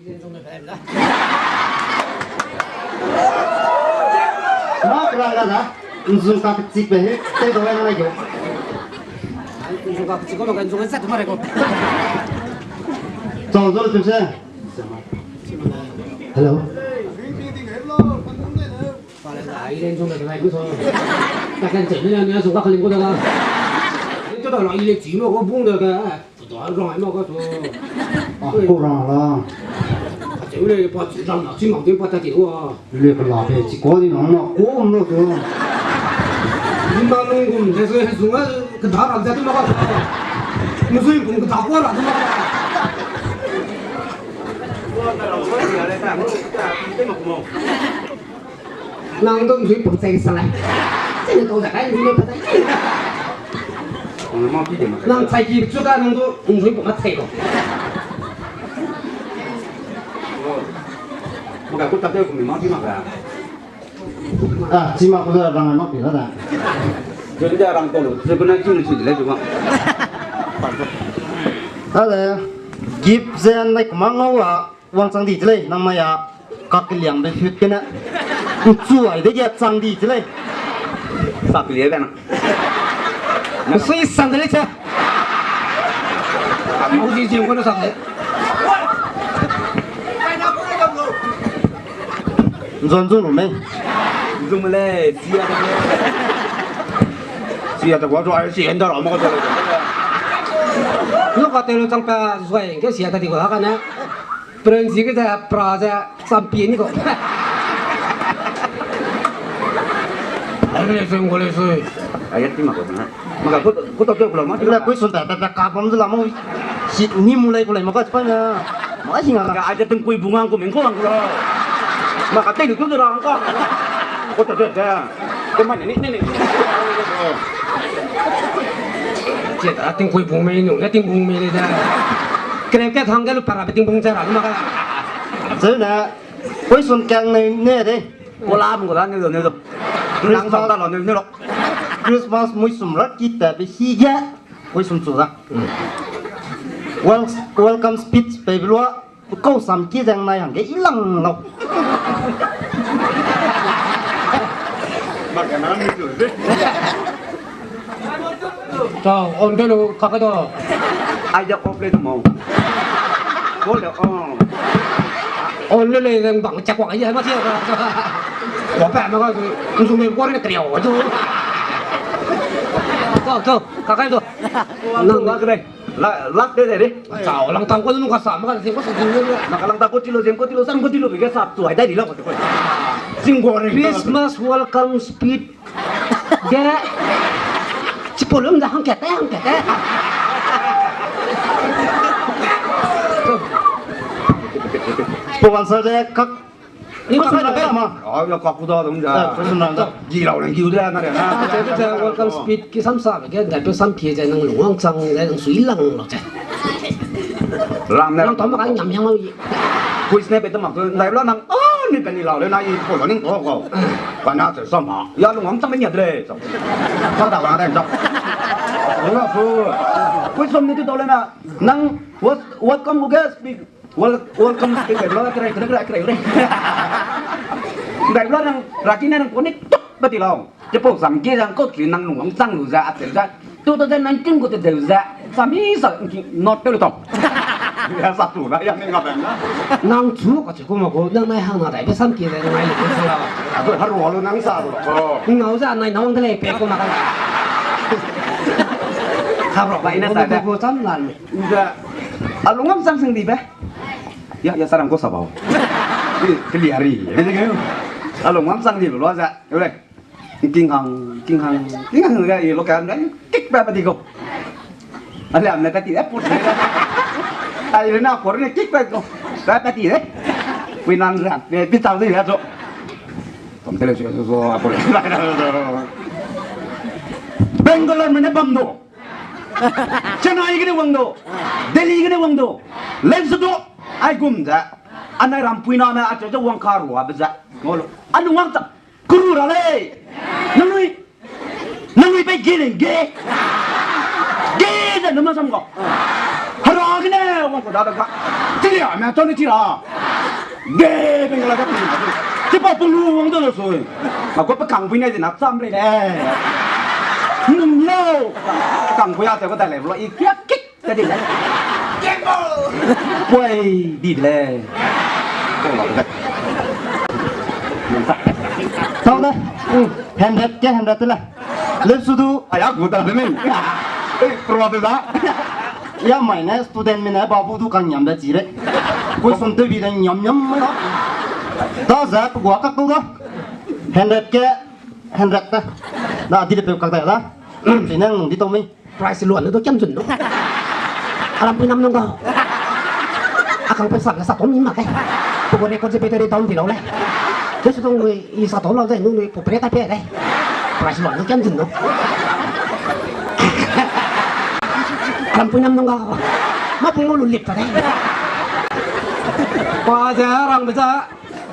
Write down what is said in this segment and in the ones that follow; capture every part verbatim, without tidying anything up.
Ma kra ga da, nzung ka chik pe he, te do na ge. Nzung ka chik ko ma, nzung ka sa tu ma re ko. Chau zo tu se. Hello. Pale da, i len zong da, i len zong. Ta kan che, ni na, ni na, zong ka kaling ko da ga. Ni to da la, i le chi mo ko bung da ga. To da rong ai mo ko to. Ah, ko rong la. A che le pa chi rang na, chi mang de pa ta ti wa. Le ka la pe, chi ko ni na, na ko mo to. Ni ma nung gum, de so, he zong a, ka da rang za tu ma ka. Mu zui bung ka da ko rang tu ma ka. Nang dong zui pung chai sa lai. Chai ne tau za kai zui ne pa tai. Nang chai ki chu ka nang dong zui pung ma chai ko. Maka ku ta te ku mi ma ki ma ka. Ah, chi ma ku da rang ma pi la da. Zui da rang ko lo, zui ku na chu ni chu le zui ma. Ale, gift zen nai ku ma ngau a. Wangchang di chi lei, nang mai a, kak keliangbe hut kene. Nchu ai de ge chang di chi lei. Sak lie be na. Sui sang de lei che. Mu di jing ko na sak de. Nzon zung lu mei. Zung le, sia de. Sia de, wa zua, si enda ra mo ko de. Lu ka te lu chang pa, zua ke sia ta di ko ha ka na. Prensi ke ze pra ze champion ni ko. Ai le sui, ngole sui. Ai ti ma ko na. Ma ka ko to ko lo ma. Le question ta ta ka bam ze la mo. Si ni mu lai ko lai ma ka pa na. Ma si nga. Ka ai te tingkui bungang ko meng ko ang ko. Ma ka te lu ko ra ang ka. Ko ta te. Ko ma ni ni ni. Che ta tingkui bung mei nu, ne ting bung mei le da. Kre ke thang ke lu para pe ting bung che ra ma ka. Zena, question kang ne ne de. Ko lam ko da ne do ne do. Nang sa ta lo ne ne lo. Christmas mui sum rak ki ta be hi ge. Question chu da. Wel-, welcome speech pe be lua. Kau sam ki zeng nai hangge i lang lau. Chau, on de lu, kaka do. Ai de off le de mo. Go le on. On le le zeng bang chak wang ai ma sia. Wa pa ma ga, nzung me go ne kriau. Chau, chau, kaka do. Nang la ke dei. La, lak de de. Chau, lang tau ko nu ka sa ma ka se ko sa jing de. Na ka lang tau ko tilo, jing ko tilo, sang ko tilo, bige sa tu ai dai di la ko te ko. Sing go re. Christmas welcome speech. De. Chipolum da hang kete, hang kete. Sponsor de kak Ni ka na ma. Ah, ya ka ku da dong ja. Personal da. Gi lau le gi u de na re na. Ah, che, che, welcome speech ki sam sa ge, da pe sam ki ze nang lung wang chang le nang sui lang lo che. Lang ne. Nang tau ma ka nyam yang lo yi. Quiz ne pe ta ma ko, dai la nang. Ah, ni pe ni lau le na yi ko lo ning ko ko. Ka na che sa ma. Ya lung wang chang me nya de. Ka da wa de. Lo su. Quiz som ni tu dau le na. Nang what, what come guest speak Wel-, welcome speech, dai bla, krai, krai, krai, krai, krai. Dai bla nang, raki ne nang connect tok ba ti lau. Chipau sam ki zang ko ki nang lung wang chang lu za, a te za. Two thousand nineteen ko te deu za. Sa mi sa ki not te lu tau. Ya sa tu na, ya ne nga ben na. Nang chu ka chu ko ma ko, nang nai hang na dai, be sam ki zang nai lu ko la. A ko haru halu nang sa lu ko. Ngau za nai nang de lei pe ko ma ka. Haru ba ina sa da. Ko cham lan. Za, a lung wang chang sing di be. Ya, ya, sarang ko sabau. Di, keli hari. A lung wang chang di lo za. Yole. King hang, king hang, king hang ga i lo kan, kik pa pa di ko. Ale am na pa ti, eh, put. Ai na por ne kik pa ko. Pa pa ti, eh. Wi nan ra, eh, pi tau di ya so. Tom tele so so so, a por. Bangalore me ne bam do. Chennai gene wang do, Delhi gene wang do, lens do, ai gum ze, anai ram puina me a cheu ze wang ka rua be ze, ngau lo, a nung wang chang, kuru ra lei, nangnui, nangnui pe ge lei ge, ge ze numa sam ko, hera gene wang ko da da ka, chili a me chau ne chi ra. Ge, beng la ka pi na. Ti pa pulu wang de lo so. Ma ko pe kang pui na de na cham re le. Num lo. Kang pui a te ko da le lo i kia kik. Ka di le. Poi, di le. Tau da. Hundred ke hundred le. Lep su du. Aya gu da le men. Eh, pro de da. Ya mai ne student mi ne babu du kang nyam da chi re. Ko sun te bi da nyam nyam mai da. Da za pe gua kak tau da. Hundred ke hundred da. Da di le pe kak da da. Sui ne nung di tau mi. Price luan du kiam zun no. Aram pui nam nung ga. Akang pe sak sa tom mi ma kai. Pe go record je pe te down di lau le. Te su dong i sa tom lau zai nung nui pu pre ta pe le. Price luan du kiam zun no. Aram pui nam nung ga. Ma pui mo lu lip ta le. Pa ze rang be za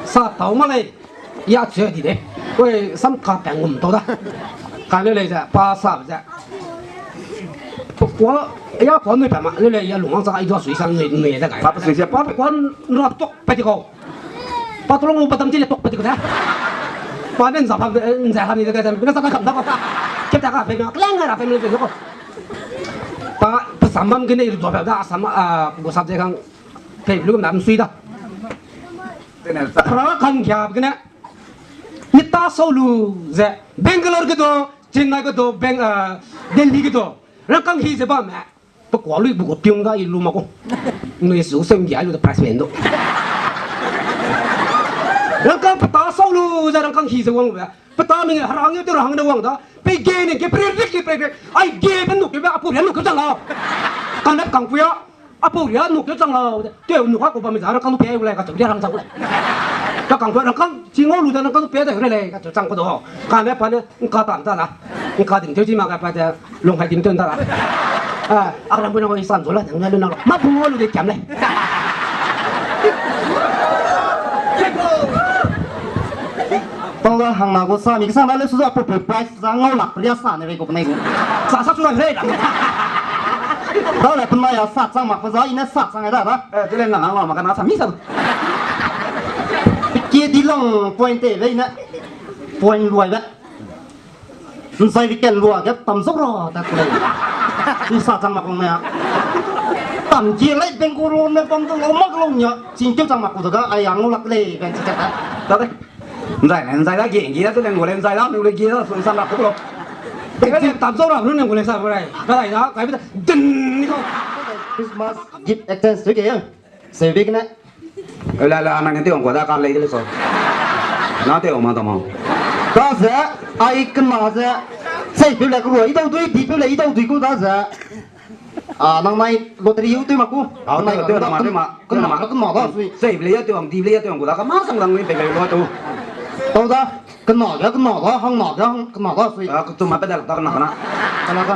sa tau ma le. Ya che di de. Oi, sam ka peng ngum tau da. Ka le le ze, pa sa ze. Pekua, ya pa nui pa ma, le le ya lung ang sa, i dua sui sang nui, nui da kai. Pa pe sui se, pa pe kuan ra tok pe ti kau. Pa tolong pa tam ti le tok pe ti kau da. Pa ne nza pa, nza ha ni de ka, na sa ka kam da kau. Ke ta ka pe na, kleng ra pe mi de kau. Pa, pe sam bam ke ne i dua pe da, sam, a, go sa ze kang, pe lu na sui da. Ra kang kia ke ne. Mita sau lu ze, Bangalore ge do, Chennai ge do, Bang-, ah, Delhi ge do, rangkang hi ze bam me. Pe kua lui bu gu piung ga i lu ma gu. Nui su sem gi ai lu de price men do. Rangkang peta sau lu ze rangkang hi ze wang be. Peta ming harang ye te rang de wang da. Pe ge ne ge pre rik ke pre rik. Ai ge be nu ke be apu re nu ke jang la. Kan ne kang puya. Apau ria nu ke chang lau de. Teu nu ka ko ba me za rangkang du pe u le ka chau dia rang chang le. Ka kang ko rangkang chi ngau lu de rangkang du pe de re le ka chau chang ko do. Ka ne pa ne ngka ta ta la. Ngka ding teu chi ma ka pa de long hai dim teu ta la. Ah, a ram bu na ko i san zo la ne lu na lo. Ma bu ngau lu de kiam le. Tau da hang na gu sa mi kesang da le su za pu pu price za ngau lak ria sa ne rei gu penai gu. Sa sa su la rei da. Da le penai ya sa chang mak pe za i ne sa chang da da. Eh, te le nang ngau mak na sa mi sa. Ke di long point te le i ne. Point luai be. Nsai di ken lua ge tam zau ra ta ku le. I sa chang mak ne. Tam ge le beng gu ro ne bam du lo mak lo nya. Ching keu chang mak ku da ga ai ngau lak le ben chi ta. Da de. Nzai ne, nzai da ge, ge da, te leng gu le, nzai da, nu le ge da, sun san ra ku lo. Te ge tam zau ra, nu leng gu le sa gu rai. Ka lai da, kai bi da, din ni ko. Christmas gift exchange tu ke, se big ne. La, la, na ne te ong ko da, ka lei de le so. Na te ong ma da ma. Da ze, ai kena ze, sei pe le ku ro, i dau dui, di pe le, i dau dui ku da ze. Ah, nang nai lottery u tew ma ku. Ah, nang nai tew, tew, tew ma, tew ma, tew ma. Kena, kena da sui. Sei ble ya tew ang, di ble ya tew ang, gu da ka ma sang lang ni pe pe lo tu. Tau da, kena ga, kena da, hang na ga, hang, kena da sui. Ah, ku tu ma pe da, da kena, kena. Kena ka.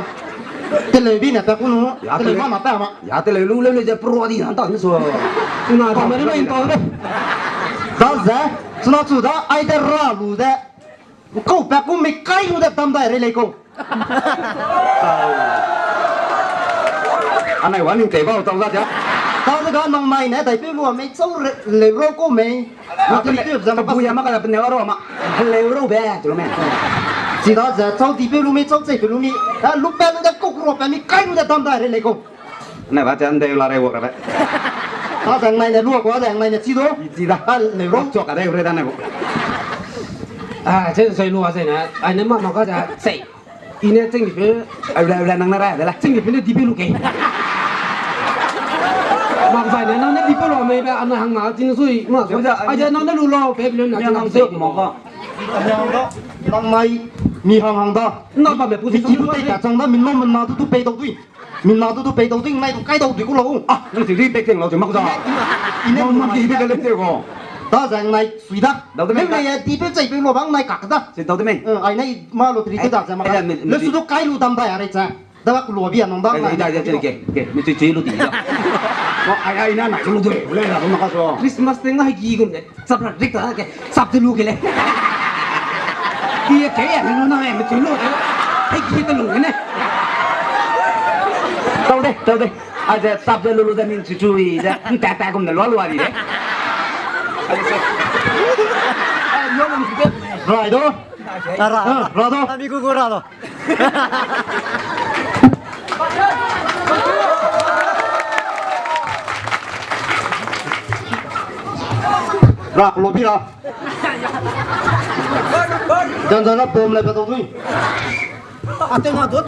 Te le bi na pe ku nu. Ya, te le ma na pe ma. Ya, te le lu le le je pro di na ta ni so. Na ta ma ni ma in tau de. Da ze, suna chu da, ai de ra lu de. Kau pe ku me kai lu de tam dai re le kau. Anai wa ning tei bau tau za ja. Tau de ga nang mai ne dai pe lu mei chau le ro ko mei. Ma te tu zam bu ya ma ka pe ne ro ma. Le ro be tu me. Chi da za chau di pe lu mei chau chei pe lu mi. A lu pe lu de kok ro pe mi kai lu de dam dai re le ko. Ne ba chan de la re wo ra be. Ta zang nai ne lu ko zang nai ne chi do. Chi da. A le ro. Chok ka de re da ne ko. A, che sai lu a sai na. Ai ne ma ma ka za sai. I ne ching ni pe. Ai, le, le, nang na ra, le, le. Ching ni pe ne di pe lu ke. Mak zai ne, nang ne di pe lu me be, ana hang na, ching sui, ma, so. Ai, ja, nang ne lu lo, pe, pe, na, ching sui, ma, ko. Nang mai, mi hang hang da. Na ba me, pu si, mi ki pu te ta chang da, mi no, mi na tu tu pe dau dui. Mi na tu tu pe dau dui, nai tu kai dau dui ku lo. Ah, nang si ri pe teng lo, ma ku da. I ne, ma ki pe ka le te ko. Da zang nai sui da. Dau de me. Mei ya di pe chai pe lo bang nai kak da. Si dau de me. Eh, ai nai ma lottery te da zang ma. Eh, me, me, le su du kai lu dam da ya re cha. Da ku lo bi a nong da. Eh, da, da, da, ke, ke, me chui chui lu di da. Ko ai, ai na na lu du. Le da ma ka so. Christmas te ngai gi gum de. Sap ra rik ta ke. Sap te lu ke le. Di ke ya me lu na me chui lu. Ai gi te lu ne. Dau de, dau de. A ze sap ze lu lu ze min chu chu i ze, n ta ta gum ne lua lua di de. Rai do. Ra, ra, ah, ra do. Ami gu gu ra do. Ra, lo pi ra. Jan jan na bom le pa to dui. Ate na dot.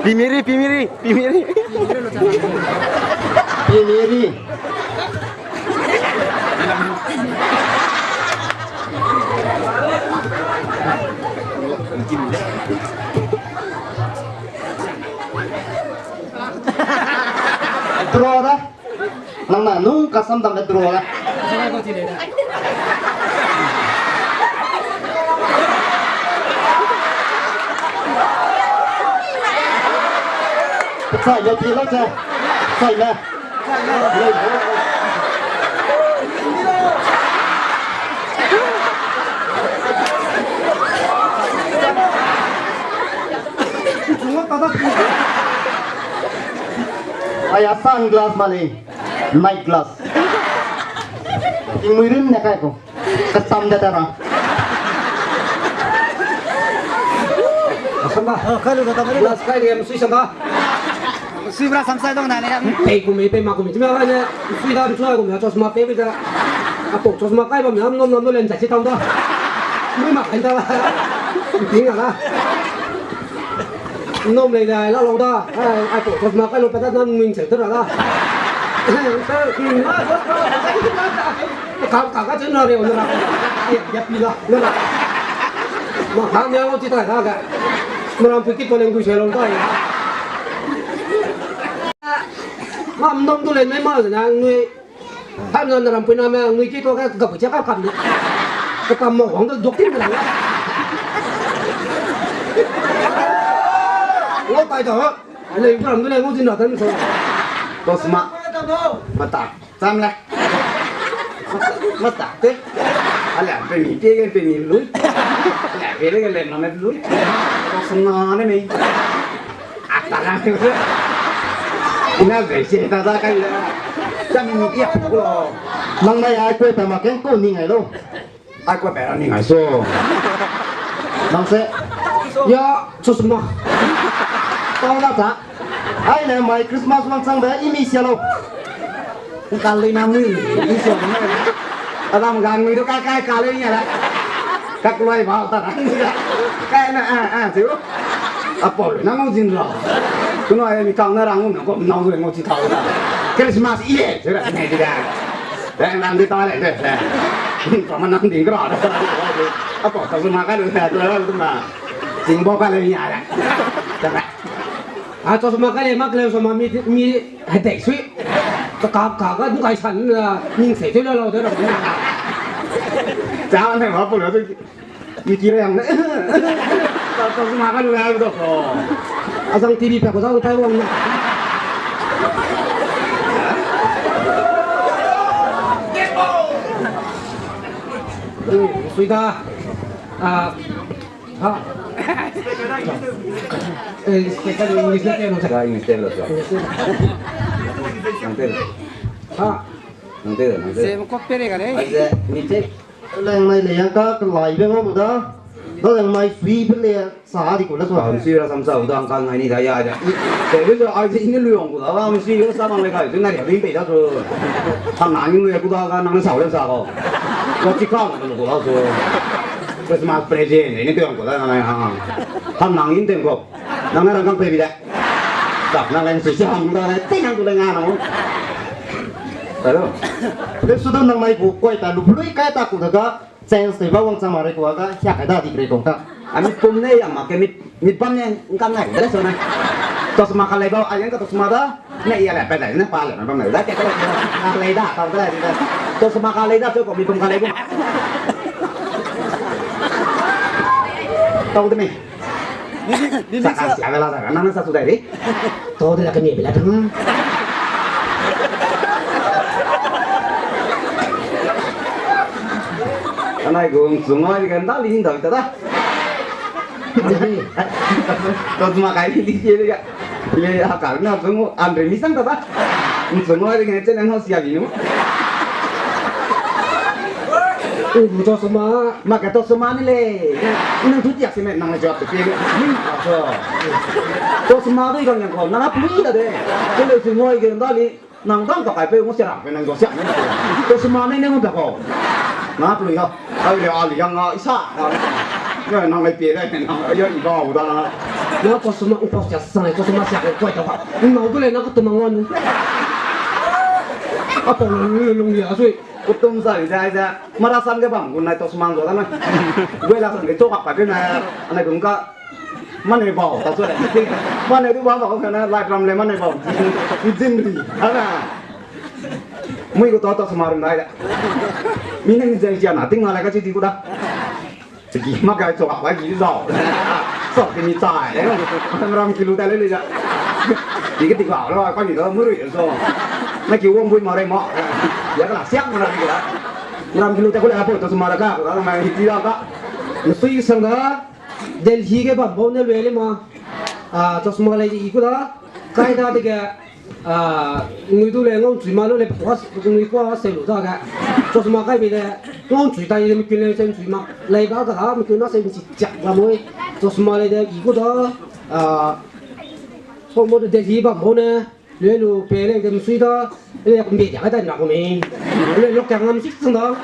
Pimiri, pimiri, pimiri. Pimiri. Draw da. Nang na nung kasam dam le draw da. Sai yo pi lo che. Sai le. Ai a sunglass ma lei. Night glass. Tingmui rin ne kai ko. Kasam de ta ra. Kasam da. Oh, kalu kasam da. Glass kai de, sui sam da. Sui bra sam sai dong na ne. Pei ku mi, pei ma ku mi. Timi ne, sui da, sui ku mi, chosma pei da. Apo chosma kai ba mi, am nom nom len sa chi tau da. Mui ma kai da. Ping a da. Nom lei da, la lau da. Ai, ai, ko, chosma kai lu pa da, nang ning cheu te ra da. Ka, ka, ka, chun ra re, ra. Ya, ya, pi da, ra. Ma, ha, ne, lau chi tai da, ka. Ma, ram pu ki to leng gui se lau da. Ma, nom du lei, me ma, na, nui. Hai na, na ram pui na me ngui ki to ka, ka bu cha ka kam ne. Ka kam mo hong do dok tin na. Wo tai to. Ale ram do le ngo jin na tan so. Chosma. Mata. Cham le. Mata te. Ale pe mi te ke pe mi lui. Ale pe le ke le na me lui. Chosma ne me. Ata na. Ina be se ta da kai la. Chami ni ya ko lo. Nang mai ai koi pa ma ken ko ning ai lo. Ai koi pa ra ning ai so. Nang se. Ya, chosma. Tau na ta. Ai ne mai Christmas wang chang be i mi sia lo. Ka lui na mui, i so na. Adam gan mui do kai kai ka lui nia la. Kak lui ba ta ra. Kai na a a chu. Apo lui na ngau jin ra. Kuno ai mi kang na rang na ko nau lui ngau chi tau da. Christmas i le chu ra ne di da. Rang rang di ta le de. Ko ma nang ding ra. Apo ta ma ka lui na ra ma. Jing bo ka lui nia la. Ta ra. A, chosma kai le mak le so ma mi, mi hai dei sui. Ka, ka, ka, ka, du kai san, a, ning se te la lau de ra. Cha ne ma pu le tu. Mi ki re yang ne. Ka, chosma kai le do ko. A sang T V pa ko sang tai wang na. Sui da. A, Ha. Eh, speaker English na ke no sa. Ga English te lo so. Nang te lo. Ha. Nang te lo, nang te lo. Se mo ko pere ga le. Aze, mi te. Leng mai le yang ka, ka lai be mo da. Da leng mai sui be le sa di ko la so. Am si ra sam sa u da ka ngai ni da ya ja. Te be so ai se ini lu yong ko da, am si ra sa mang le ka, tu na ri ri pe da so. Ham na ni lu ya ko da ka nang sa le sa ko. Ko chi ka na ko da so. Christmas present, ini tuang ko da nang, ha. Ham nang in teng ko. Nang na rang kang pe bi da. Tak nang leng sui si ham da, te nang tu leng a nang. Hello. Pe su du nang mai bu koi ta lu lui kai ta ku da ga. Chance te ba wang chang ma re ku ga, hia kai da di re kong ta. Ami pum ne ya ma ke mi, mi bam ne ngka ngai da so na. Chosma ka lei ba, a yang ka chosma da. Ne ya le pe da, ne pa le, na bam le, da ke ka lei da, ka da, da. Chosma ka lei da, cho ko mi pum ka lei ko. Tau de mi. Sa ka sia be la sa ka nang sa su dai di. To de la ke mi be la tang. Anai gu ’nchung ai di ga ’nda li ning dau ta da. Jadi, to suma kai li li kie le ga. Le ha ka na ’nchung andre mi sang ta da. ’Nchung ai di ga ne chen nang hau sia bi nu. Gu to suma. Ma ka to suma ni le. Nang tu tiak si me nang le jawab te pie. Ning ka so. To suma dui gang yang ko, nang a pui da de. Ko le su ngoi ge ’nda li. Nang dang ka kai pe ngau sia rang pe nang zo sia ne. To suma ne ne ngau da ko. Nang a pui ha. Ai le a li yang a isa. Ne nang le pie da nang ya i ba u da na. Na to suma u pa sia sang le to suma sia ko koi ta ba. Nang du le na ka to mang wan. A pa lung lung ya sui. Kutum sa li da da. Mara san ge bam gun nai to suma zo da na. Gui la san ge to ka pa de na. Anai gun ka. Mane bau, ta chu le. Mane du bau bau kana, lai ram le mane bau. Jin ri, ana. Mui gu to to suma ri nai le. Mi ne mi zai jia na, ting na le ka chi di gu da. Chi gi ma ga cho ba gi zau. So ki mi chai le. Ram ki lu da le le ja. Di ke di ga lo, ka ni da mu ri so. Na ki wang bui ma re ma. Ya ka la siak ma na di ga. Ram ki lu da ko le ha po to suma da ka, ma hi di da ka. Sui sang da. Delhi ge bam bau ne lui le ma. A, chosma lei i ku da. Kai da dege, a, ngui du le ngau chui ma lu le, was, ngui kua se lu da ge. Chosma kai be le, ngau chui tai le, mi kun le se chui ma. Lei ba ga, mi kun na se mi chi chak ga moi. Chosma lei de i ku da. A, so mo de Delhi bam bau ne. Lui lu pe le dem sui da, le kum be ja da na ko me. Le lo ka ngam sik sung da.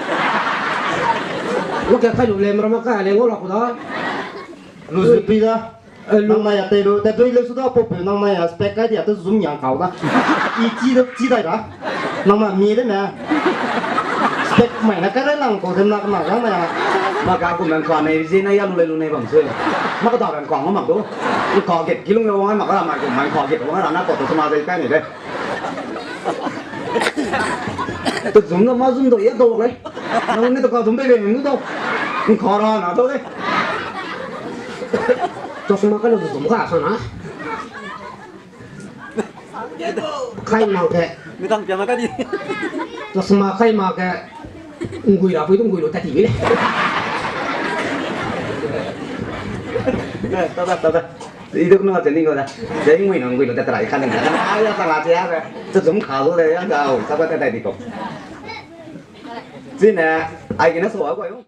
Lo ka kai lu le mara ma ka le ngau la ku da. Lu zu pi da. Eh, lu. Nang na ya te lu, te dui le su da po pe nang na ya spec kai dia te zoom yang kau da. I chi da, chi dai da. Nang na mi de ne. Spec mai na kai da nang ko dem na na yang na ya. Ma ka ku men ka ne, zi na ya lu le lu ne bam su. Ma ka da ben ka ngam ma do. Ka get ki lung le wang ma ka ma ko man ka get wang na ko to ma de kai ne de. Te zum na ma zum do ya do le. Nang ne to ka zum be be nu do. Nka ra na do le. Chosma kai lu zum ka sa na. Kai ma ke. Mi tang pia ma ka di. Chosma kai ma ke. Ngui ra pui du ngui lu ta ti le. Ne, ta ta ta ta. I du nu ta ni ko da. Ze ngui na ngui lu ta ta ra i ka ne. Ai ya ta la ze ya be. Te zum ka lu le ya ga. Ta ba ta ta di ko. Zine, ai gene so a ko yo.